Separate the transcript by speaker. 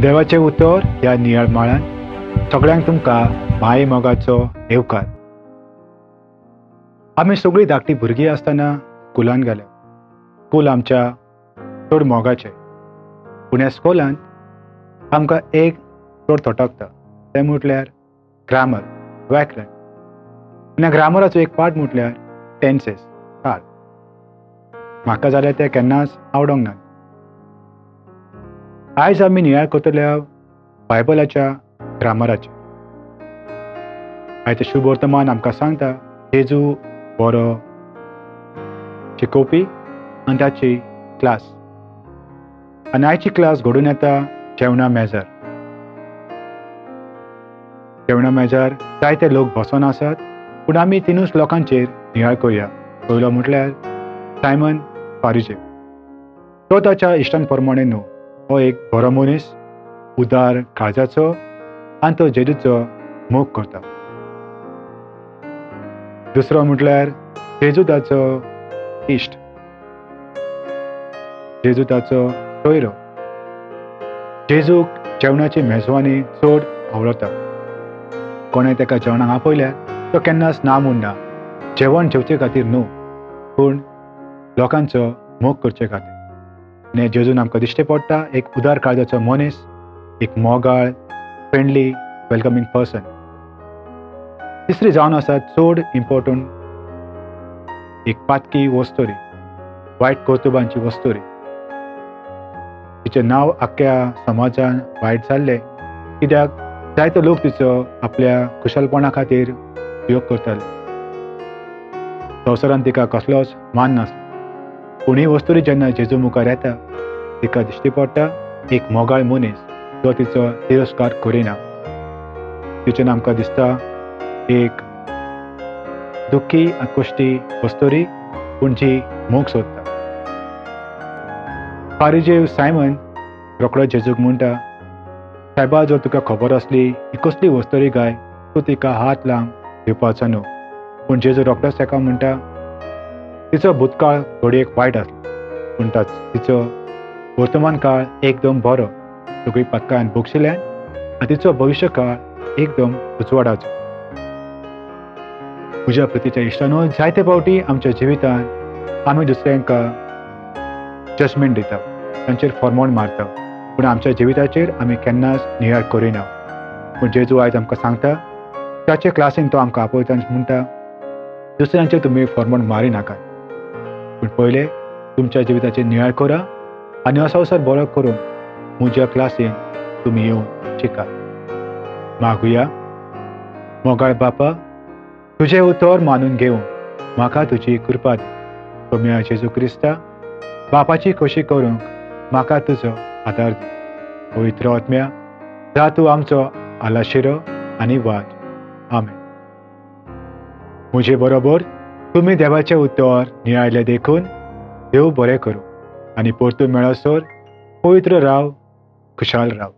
Speaker 1: देवाचें उतर ह्या नियाळ माळान सगळ्यांक तुमकां माये मोगाचो येवकार. आमी सगळीं धाकटी भुरगीं आसतना स्कुलान गेल्या. स्कूल आमच्या चड मोगाचें, पूण ह्या स्कुलांत आमकां एक चड थटकता, तें म्हटल्यार ग्रामर, व्याकरण. आनी ह्या ग्रामराचो एक पार्ट म्हटल्यार टेन्सीस, काळ. म्हाका जाल्यार तें केन्नाच आवडोंक ना. आयज आमी नियाळ करतल्या बायबलाच्या ग्रामराचेर. आयचें शुभ वर्तमान आमकां सांगता जेजू बरो शिकोवपी आनी ताची क्लास. आनी आयची क्लास घडून येता जेवणा मेजार. जेवणा मेजार जायते लोक बसोन आसात, पूण आमी तिनूच लोकांचेर नियाळ करुया. पयलो म्हटल्यार सायमन फारिजेव. तो ताच्या इश्टां प्रमाणे न्हू, हो एक बरो मनीस, उदार काळजाचो आनी तो जेजूचो मोग करता. दुसरो म्हटल्यार जेजू ताचो इश्ट, जेजू ताचो सोयरो. जेजूक जेवणाची मेजवानी चड आवडटा. कोणें ताका जेवणाक आपयल्यार तो केन्नाच ना म्हणना. जेवण जेवचे खातीर न्हू, पूण लोकांचो मोग करचे खातीर. आनी जेजून आमकां दिश्टी पडटा एक उदार काळजाचो मनीस, एक मोगाळ, फ्रेंडली, वेलकमींग पर्सन. तिसरी जावन आसा चड इम्पोर्टंट एक पातकी वस्तुरी, वायट कर्तुबांची वस्तुरी. तिचें नांव आख्ख्या समाजान वायट जाल्लें, कित्याक जायते लोक तिचो आपल्या खुशालपणा खातीर उपयोग करताले. संवसारांत तिका कसलोच मान नासलो. पूण ही वस्तुरी जेन्ना जेजू मुखार येता, तिका दिश्टी पडटा एक मोगाळ मनीस जो तिचो तिरस्कार करिना. तिचेन आमकां दिसता एक दुख्खी आनी कश्टी वस्तुरी, पूण जी मोग सोदता. फारिजेव सायमन रोकडो जेजूक म्हणटा, सायबा, जर तुका खबर आसली ही कसली वस्तुरी गाय, तूं तिका हात लावन दिवपाचो न्हू. पूण जेजू रोकडोच ताका म्हणटा, तिचो भूतकाळ घडयेक वायट आसलो, पूण तिचो वर्तमान काळ एकदम बरो. सगळीं पातकां भोगशिल्ल्यान आनी तिचो भविश्य काळ एकदम उजवाडाचो. म्हज्या प्रतीच्या इश्टानो, जायते फावटी आमच्या जिवितांत आमी दुसऱ्यांका जजमेंट दिता, तांचेर फॉर्मोण मारता, पूण आमच्या जिविताचेर आमी केन्नाच नियाळ करिना. पूण जेजू आयज आमकां सांगता, ताचे क्लासीन तो आमकां आपयता आनी म्हणटा, दुसऱ्यांचेर तुमी फॉर्मोण मारिनाकात, पूण पयले तुमच्या जिविताचेर नियाळ करा आनी हो संवसार बरो करून म्हज्या क्लासीन तुमी येवन शिकात. मागुया. मोगाळ बापा, तुजें उतर मानून घेवन म्हाका तुजी कृपा दी. तुमी जेजू क्रिस्ता बापाची खोशी करूंक म्हाका तुजो आदार दी. पवित्र आत्म्या, जा तूं आमचो आलाशिरो आनी वाज. आमेन. म्हजे बरोबर तुमी देवाचें उतर नियाळलें देखून देव बरें करूं आनी परतून मेळसर पवित्र राव, खुशाल राव.